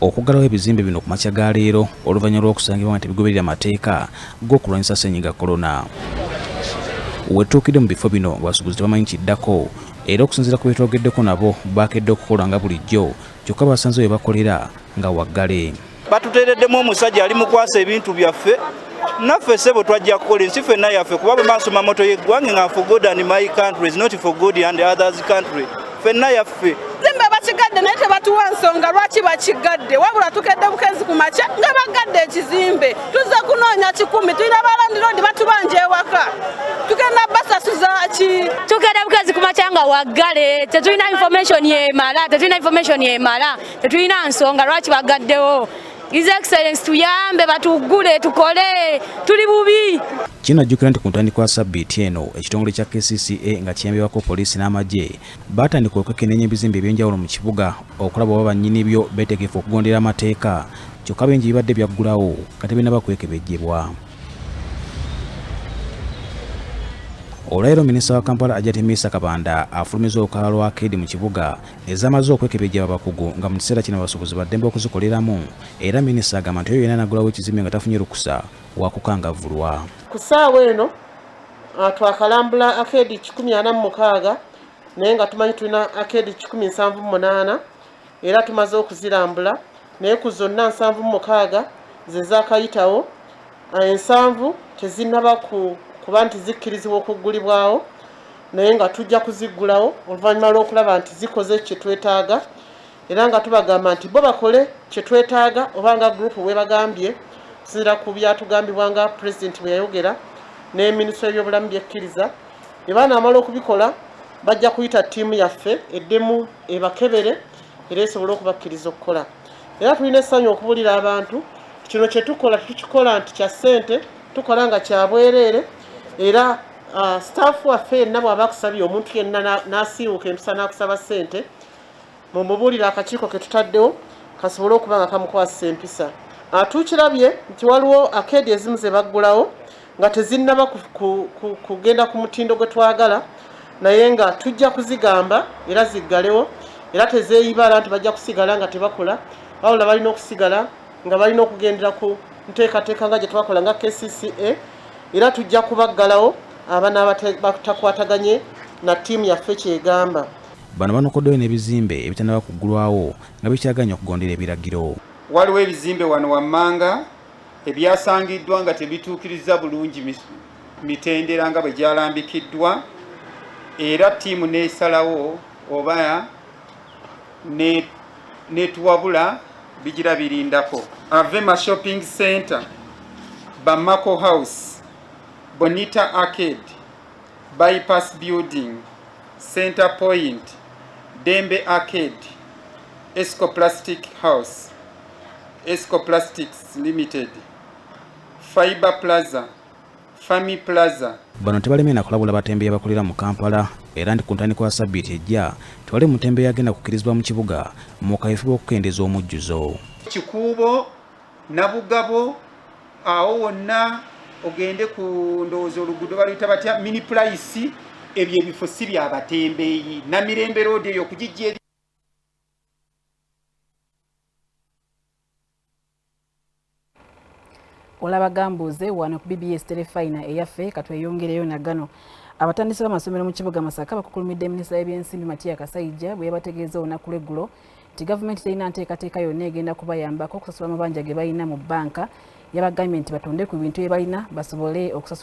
Okuggalawo ebizimbe bino ku makya ga leero oluvannyuma lw'okusangibwa nga tebigoberera mateeka g'okulwanyisa ssennyiga Corona. Wetutuukidde mu bifo bino nga basuubuzi tebamanyi kiddako, era okusinziira ku betwogeddeko nabo bakedde okukola nga bulijjo, kyokka basanze we bakolera nga waggale. Batuteereddemu omusajja ali mu kwasa ebintu byaffe, naffe ssebo twajja kukola ensi ffenna yaffe, kuba bwe mansoma moto y'eggwanga nga for God and my country is not for God and others country, ffenna yaffe. Zimba bakigadde naye tebatuwa nsonga lwaki bakigadde, wabula tukedde bukezi ku makya nga bagadde ekizimbe. Tuzze kunoonya 10, tulina balandiroodi batubanja ewaka, tugenda basasuza ki? Tukedde bukezi ku makya nga waggale, tetulina information yemala, tetulina information yemala, tetulina nsonga lwaki bagaddewo. His Excellency tuyambe batuggule tukole, tuli bubi. Kinajjukira nti ku ntandikwa ya ssabbiiti eno ekitongole kya KCCA nga kiyambibwako poliisi n'amagye baatandika okwekenneenya ebizimbe eby'enjawulo mu kibuga okulaba oba bannyini byo beetegefu okugondera amateeka, kyokka bingi bibadde byaggulawo nga tebinnaba kwekebejjebwa. Olwaleero minisita wa Kampala Hajjati Minsa Kabanda afulumizza olukalala lwa akeedi mu kibuga ezamaze okwekebejja abakugu nga mu kiseera kino abasuubuzi baddembe okuzikoleramu, era minisita agamba nti oyo yenna anaggulawo ekizimbe nga tafunye lukusa wakukangavvulwa. Ku ssaawa eno twakalambula akeedi 146, naye nga tumanyi tulina akeedi 178, era tumaze okuzirambula, naye ku zonna 76 ze zaakayitawo, 7 tezinnaba kuba nti zikkirizibwa okuggulibwawo, naye nga tujja kuziggulawo oluvannyuma lw'okulaba nti zikoze kye twetaaga, era nga tubagamba nti bo bakole kye twetaaga oba nga group bwe bagambye okusinziira ku byatugambibwa nga pulezidenti bwe yayogera ne minisitule y'ebyobulamu byekkiriza. Bwe banaamala okubikola bajja kuyita ttiimu yaffe eddemu ebakebere era esobole okubakkiriza okukola. Era tulina essanyu okubuulira abantu kino kye tukola tetukikola nti kya ssente, tukola nga kya bwereere, era staff waffe yenna bw'aba akusabye omuntu yenna n'asiiwuuka empisa n'akusaba ssente, mumubuulire akakiiko ke tutaddewo kasobole okuba nga kamukwasisa empisa. Tukirabye nti waliwo akeedi ezimu ze baggulawo nga tezinnaba kugenda ku mutindo gwe twagala, naye nga tujja kuzigamba era ziggalewo, era tezeeyibala nti bajja kusigala nga tebakola, wabula balina okusigala nga balina okugendera ku nteekateeka nga gye twakola nga KCCA, era tujja kubaggalawo abanaaba batakwataganye na ttiimu yaffe kyegamba. Bano banokoddeyo n'ebizimbe ebitannaba kuggulwawo nga bikyaganye okugondera ebiragiro. Waliwo ebizimbe wano wammanga ebyasangiddwa nga tebituukiriza bulungi mitendera nga bwe gyalambikiddwa, era ttiimu n'esalawo oba netuwabula bigira birindako. Avema Shopping Center, Bamako House, Bonita Arcade, Bypass Building, Center Point, Dembe Arcade, Esco Plastic House, Esco Plastics Limited, Fiber Plaza, Fami Plaza. Bano tebalemye na kulabula batembeeyi abakolera mu Kampala, era nti ku ntandikwa ya ssabbiiti ejja tewali mutembeeyi agenda kukkirizibwa mu kibuga mu kaweefube okukendeeza omujjuzo. Kikuubo, Nabugabo, awo wonna ogende ku ndowooza oluguudo baluyita batya, Mini Price, ebyo ebifo si bya batembeeyi. Namirembe Road eyo okugijja eri Olaba gambuuze wano ku BBS Terefayina eyaffe, katweyongereyo na gano. Abatandisi b'amasomero mu kibuga Masaka bakukulumidde minisita w'ebyensimbi Matia Kasaija bwe yabategeeza olunaku lw'eggulo nti gavumenti terina nteekateeka yonna egenda kubayambako okusasula amabanja ge balina mu bbanka. Yabagambye nti batonde ku bintu bye balina basobole okusasula.